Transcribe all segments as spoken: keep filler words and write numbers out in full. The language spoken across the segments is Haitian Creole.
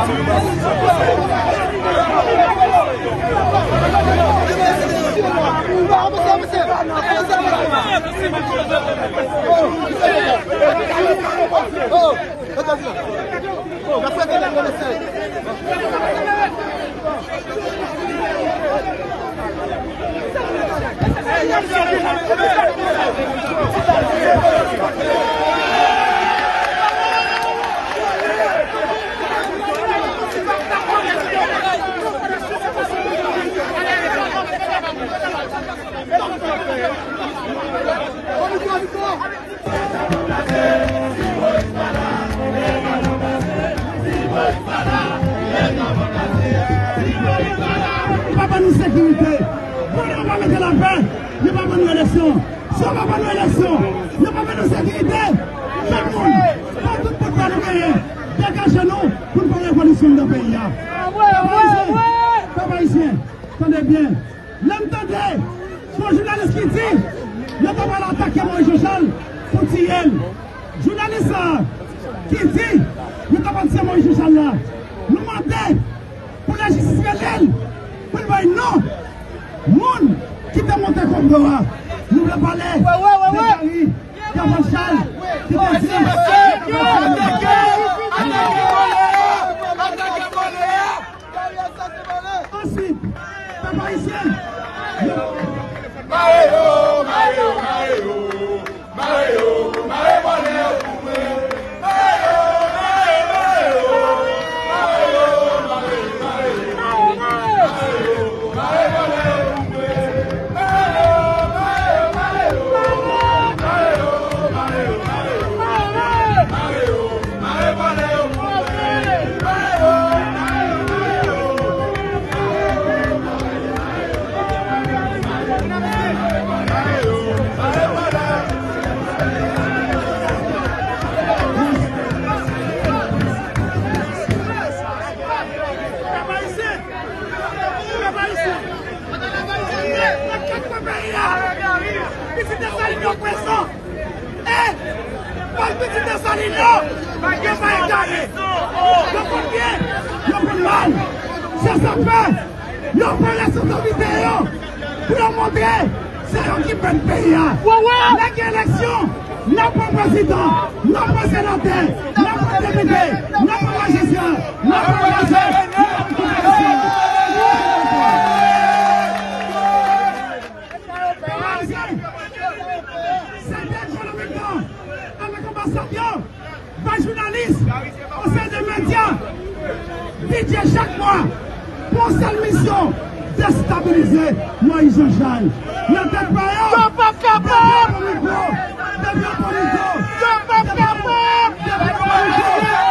Yo pa ban nou sekirite. Pandan yo pa mete lapè, yo pa ban nou eleksyon. Si yo pa ban nou eleksyon, yo pa ban nou sekirite. Chak moun, pa tout pòt la nou genyen, degaje nou pou n fè revolisyon nan peyi a. Pèp ayisyen, pèp ayisyen, tande byen. Lè m tande yon jounalis ki di yo ta pral atake Moïse Jean Charles pou tiye l. Jounalis sa a ki di yo ta pral tiye Moïse Jean Charles la, nou mande pou lajistis rele l, pou l bay non moun ki te monte konplo a. Nou vle pale de Gary Cavanchal ki te di yo ta pral tiye l. Ansuit, pèp ayisyen, yo. Mare yo, mare yo, mare yo. Mare yo, mare vòlè yo pou mwen. Mare yo, mare, mare yo. Mare yo, mare, mare yo. Mare yo, mare, mare yo. Mare yo, mare vòlè yo pou mwen. Mare yo, mare, mare yo. Mare yo, mare, mare yo. Mare yo, mare yo. Pitit Desalin yo prezan. E, pal pitit Desalin yo, yo pa egare. Yo konn byen, yo konn mal. Se sa k fè yo pran responsablite yo pou yo montre se yo ki mèt peyi a. Lè gen eleksyon, n ap pran prezidan, n ap pran senatè, n ap pran depite, n ap pran majistra, n ap pran lajè, n ap pran konstitisyon. Sèten goumenman avèk anbasad yo bay jounalis, konsèy de medya, bidjè chak mwa pou yon sèl misyon, destabilize Moïse Jean Charles. Nan tèt pa yo, yo p ap kapab. Depi yo pran mikwo, depi yo pran mikwo, yo p ap kapab. Depi yo pran mikwo,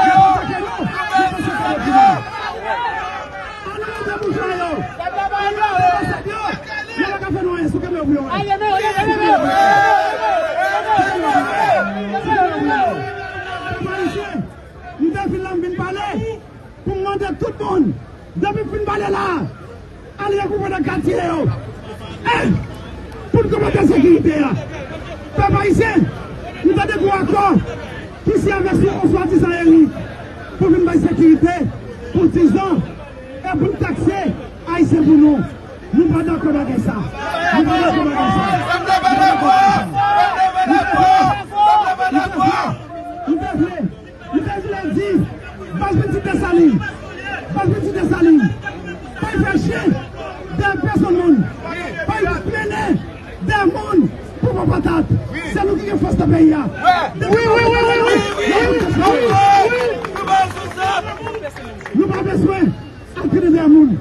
yo atake nou, yo panse se yo ki bon. Ann nou mande boujwa yo. Ann nou mande resèt yo. Yo pa ka fè nou anyen si w kenbe yo pou yo. Pèp ayisyen, m te vin la, m vin pale pou m mande tout moun, depi m fin pale la, al rekoupe nan katye yo. E pou n konmante sekirite a. Pèp ayisyen, m tande gen yon akò ki siyen avèk yon swadizan eli pou vin bay sekirite pou diz an. E pou n takse Ayisyen pou nou. Nou pa dakò bagay sa. Nou pa dakò bagay sa. Nou pa dakò bagay sa. Nou te vle, nou te vle, nou te vle di, baz Pitit Desalin, baz Pitit Desalin, pa y fè chen dèyè pèsonn moun, pa y mennen dèyè moun pou pran patat. Se nou ki gen fòs nan peyi a. Depi nou pa bezwen al tire dèyè moun.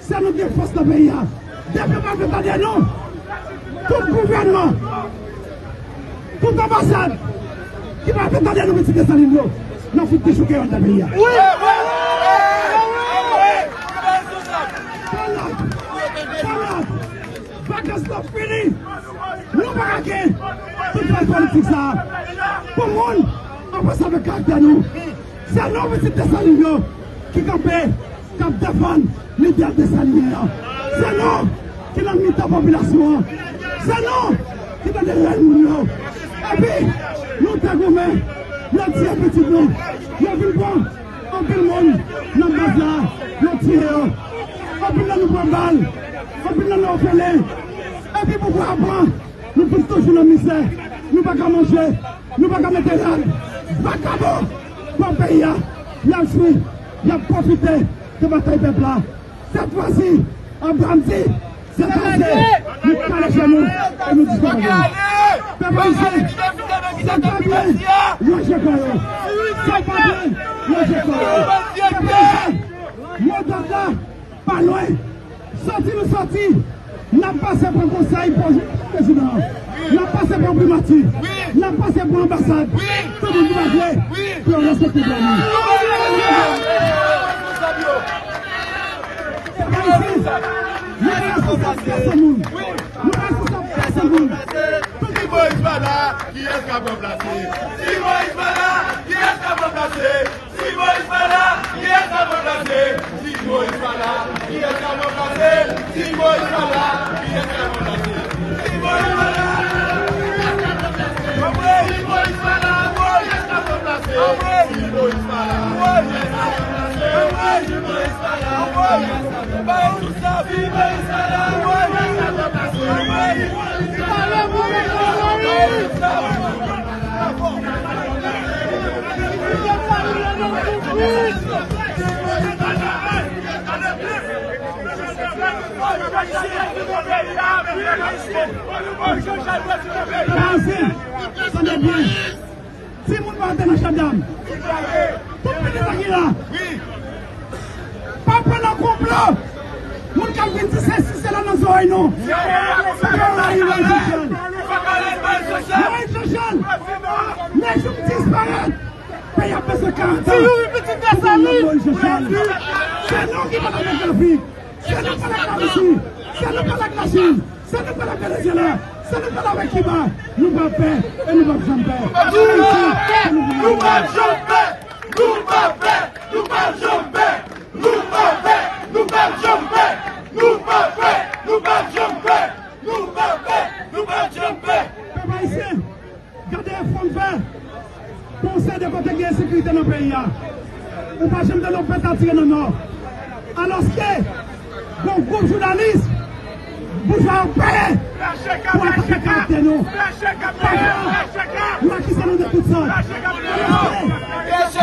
Se nou ki gen fòs nan peyi a. Depi yo pa vle tande nou, tout gouvènman, tout anbasad ki pa vle tande nou, Pitit Desalin yo, n ap fout dechouke yo anndan peyi a. Talè, talè, vakans lan fini. Nou pa ka gen tout fè politik sa a pou moun ap panse avèk karaktè nou. Se nou, Pitit Desalin yo, ki kanpe, k ap defann lidè Desalinyen an. Se nou ki nan mitan popilasyon an. Se nou ki nan dèyè moun yo. Epi, nou te goumen, yo tiye pitit nou. Yo vin pran anpil moun nan baz Tiye yo. Anpil nan nou pran bal. Anpil nan nou ofele. Epi pouvwa a pran. Nou tout toujou nan mizè. Nou pa ka manje. Nou pa ka mete rad. Vakabon pran peyi a. Y ap jwi. Y ap pwofite de batay pèp la. Sèt fwa si, Abraham di, se kraze, nou kale jenou e nou disparèt. Pèp ayisyen, sa k pa byen, ranje kò yo. Sa k pa byen, ranje kò yo. Pèp ayisyen, mo dòd la pa lwen. Soti nou soti, n ap pase pran konsèy pou prezidan an. N ap pase pran primati. N ap pase pran anbasad. Tout moun ki pa vle pou yo respekte dwa nou. Pèp ayisyen, nou pa responsab pèsonn moun. Nou pa responsab pèsonn moun. Si Moyiz pa la, kiyès k ap ranplase? Si Moyiz pa la, kiyès k ap ranplase? Si Moyiz pa la, kiyès k ap ranplase? Si Moyiz pa la, kiyès k ap ranplase? Si Moyiz pa la, kiyès k ap ranplase? Si Moyiz pa la, kiyès k ap ranplase? Si Moyiz pa la, kiyès k ap ranplase? Si Moyiz pa la, kiyès k ap ranplase? Si Moyiz pa la, kiyès k ap ranplase? Tande byen. Timoun pa antre nan chanm dam. Tout pitit sa ki la. Pa pran nan konplo. Moun k ap vin di sesi sela nan zòrèy nou. Moyiz Jean Charles. Moyiz Jean Charles. Lè jou m disparèt, peyi ap peze karant an. Pou mwen Moyiz Jean Charles. Se nou ki pral avèk lavi. Se nou pral avèk Larisi. Se nou pral avèk Lachin. Se nou pral avèk Venezyela. Se nou pral avèk Kiba. Nou p ap pè e nou p ap janm pè. Nou p ap pè. Nou p ap janm pè. Nou p ap pè. Nou p ap janm pè. Nou p ap pè. Nou p ap janm pè. Nou p ap pè. Nou p ap pè. Nou p ap pè. Nou p ap janm pè. Pèp ayisyen, gade efò n fè pou w sède kote gen ensekirite nan peyi a. Ou pa janm tande yon pèt atire nan Nò. Alòske, gon gwoup jounalis, boujwa yo peye pou atake karaktè nou. Pafwa, yo akize nou de tout sòt.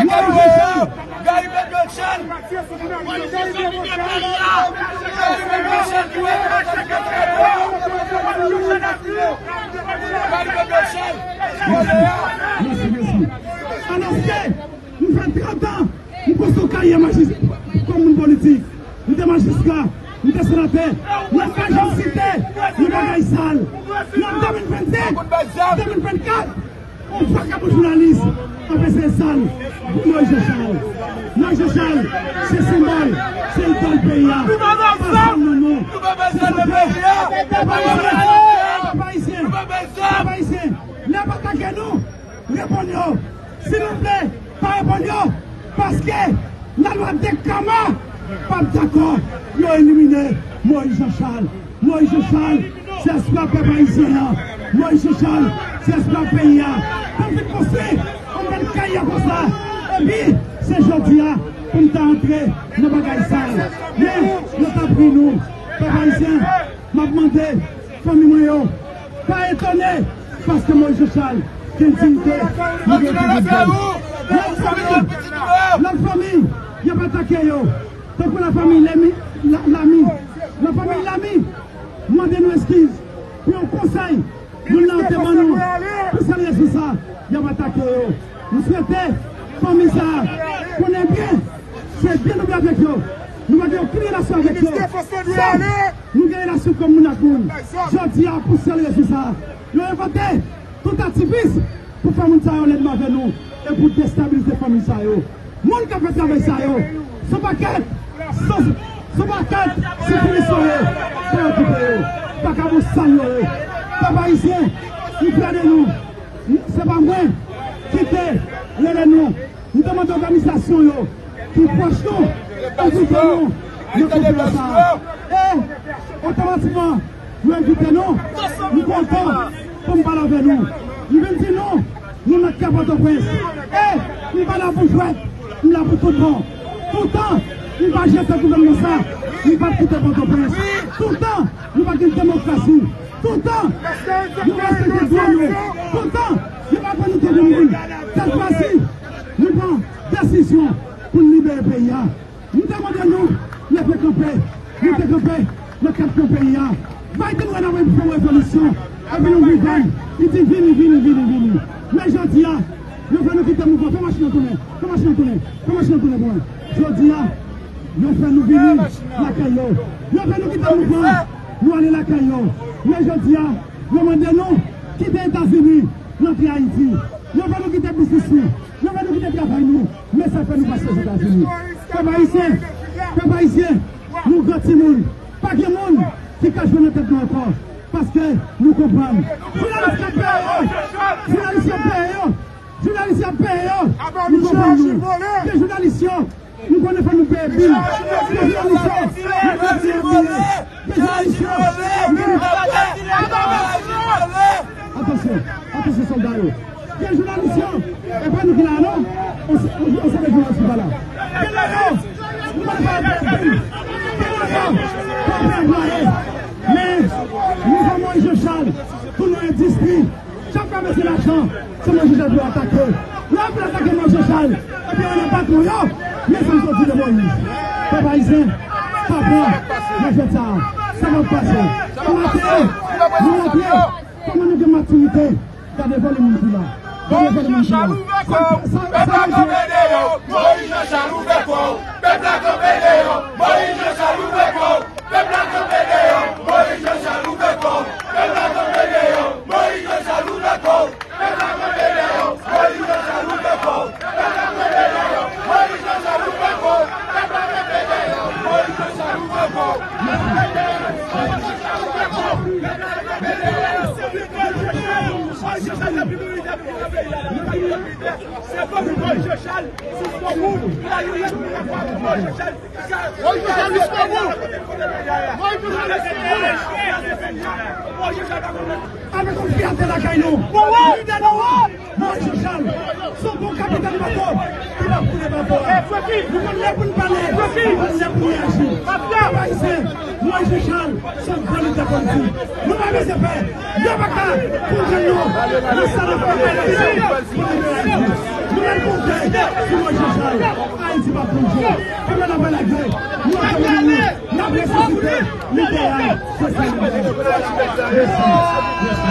Alòske, Moyiz Jean Charles, Mèsi, mèsi. Alòske, m fè trant an, m konstwi karyè majis-, kòm moun politik. M te majistra, m te senatè. N ap pa janm site yon bagay sal. Nan de mil vennsenk, de mil vennkat, yon vakabon jounalis ap eseye sal Moyiz Jean Charles. Moyiz Jean Charles, se senbòl, se idòl peyi a. Pa sal non, non. Se sa k fè, pèp ayisyen, pèp ayisyen, pèp ayisyen, lè y ap atake nou, reponn yo. Si nou vle pa reponn yo, paske lalwa de kama p ap dakò pou yo elimine Moyiz Jean Charles. Moyiz Jean Charles, se espwa pèp ayisyen an. Moyiz Jean Charles, se espwa peyi a. Pou n vin konstwi yon bèl karyè konsa. Epi, se jodi a pou n ta antre nan bagay sa. Men, yo t ap ri nou. Pèp ayisyen, m ap mande fanmi mwen yo, pa etone, paske Moyiz Jean Charles gen diyite, li gen pwofondè. Lòt fanmi, lòt fanmi, y ap atake yo. Tankou lafanmi Lami, La-, Lami. Lafanmi Lami mande nou eskiz pou yon konsèy moun nan te ban nou. Pou sèl rezon sa, y ap atake yo. M swete fanmi sa a konnen byen, se byen nou gen avèk yo. Nou pa gen okenn relasyon avèk yo. Sòf nou gen relasyon kòm moun ak moun. Jodi a, pou sèl rezon sa a, yo envante tout atifis pou fè moun sa yo lènmi avè nou e pou destabilize fanmi sa yo. Moun k ap fè travay sa yo, se yon pakèt sans, se yon pakèt sipilis yo ye, pa okipe yo. Vakabon sal yo ye. Pèp ayisyen, m fyè de nou. Se pa mwen ki te rele nou. M te mande òganizasyon yo ki pwòch nou envite nou nan konferans sa a. E otomatikman, yo envite nou. M kontan pou m pale avè nou. M vin di nou, nou nan kè Pòtoprens. E m pa la pou jwèt, m la pou tout bon. Toutan, Nou pa jete gouvènman sa, nou p ap kite Pòtoprens. Toutan nou pa gen demokrasi, toutan nou respekte dwa nou, toutan yo pa pran nou tankou moun, sèt fwa si nou pran desizyon pou n libere peyi a. Nou te mande nou leve kanpe, nou te kanpe nan kat kwen peyi a. Biden wè n ap fè yon revolisyon, epi nou viv, li di vini, vini, vini, vini. Men jodi a, yo fè nou kite mouvman, fè machin nan tounen, fè machin nan tounen, fè machin nan tounen pou mwen. Jodi a, yo fè nou vini lakay yo. Yo fè nou kite mouvman, nou ale lakay yo. Men jodi a, yo mande nou kite Etazini, n antre Ayiti. Yo fè nou kite biznis nou, yo fè nou kite travay nou, men sa fè nou pase Ozetazini. Pèp ayisyen, pèp ayisyen, nou gran timoun, pa gen moun ki ka jwe nan tèt nou ankò, paske nou konprann. Jounalis k ap peye yo, jounalis y ap peye yo, jounalis y ap peye yo, nou konprann nou. Gen jounalis yo, nou konnen fò nou peye bil. Gen jounalis yo, nou konnen fò nou peye bil. Gen jounalis yo, nou konnen. Atansyon, atansyon sòlda yo. Gen jounalis yo, e pa nou ki la non. On se, on se de jounalis ki pa la. Gen la yo, nou pa peye bil. Gen la yo, pa peye mwaye. Men, nou fè Moïse Jean Charles, pou nou endistri. Chak fwa mesye lajan, se Moïse Jean Charles pou yo atake. Lè yo fin atake Moïse Jean Charles, epi yo nan patwon yo, men sa m sot di de Moïse. Pèp ayisyen, pa pran nan jwèt sa a. Sa p ap pase. Pou maten an, nou montre kòman nou gen matirite. Gade vòlè moun ki la. Gade vòlè moun ki la. Sa, sa, sa, Moïse Jean Charles, ouvè kò w. Pèp la kanpe deyò. Moïse Jean Charles, ouvè kò w. Pèp la kanpe deyò. Moïse Jean Charles, ouvè kò w. Pèp la kanpe deyò. Moïse Jean Charles, ouvè kò w. Pèp la kanpe deyò. Moïse Jean Charles, ouvè kò w. Pèp la kanpe deyò. Moïse Jean Charles, ouvè kò w. Pèp la kanpe deyò. Moïse Jean Charles, ouvè kò w. Pèp la kanpe deyò. Moïse Jean Charles, ouvè kò w. Pèp la kanpe deyò. Moïse Jean Charles, ouvè kò w. Pèp la kanpe deyò. Moïse Jean Charles, ouvè kò w. Pèp la kanpe deyò. Se pou Moïse Jean Charles, se pou Moïse Jean Charles. Moïse Jean Charles, jusqu'au bout. Moïse Jean Charles, jusqu'au bout. Avèk yon fyète lakay nou. Lidè nou an, Moïse Jean Charles, se yon bon kapitèn bato ki va koule bato a. Nou konn lè pou n pale, nou konn lè pou n reyaji. Pèp ayisyen, Moïse Jean Charles, se yon gran lidè politik. Nou pa bezwen pè. Yo pa ka konprann nou. Nan sa n ap fè eleksyon pou libere Ayiti. Nou mèt konte sou Moïse Jean Charles. Ayiti p ap bouje. Pèp la pa lage. Nou ap fè nou. N ap resisite. Lidè a, se sa nou ye. Mèsi. Mèsi.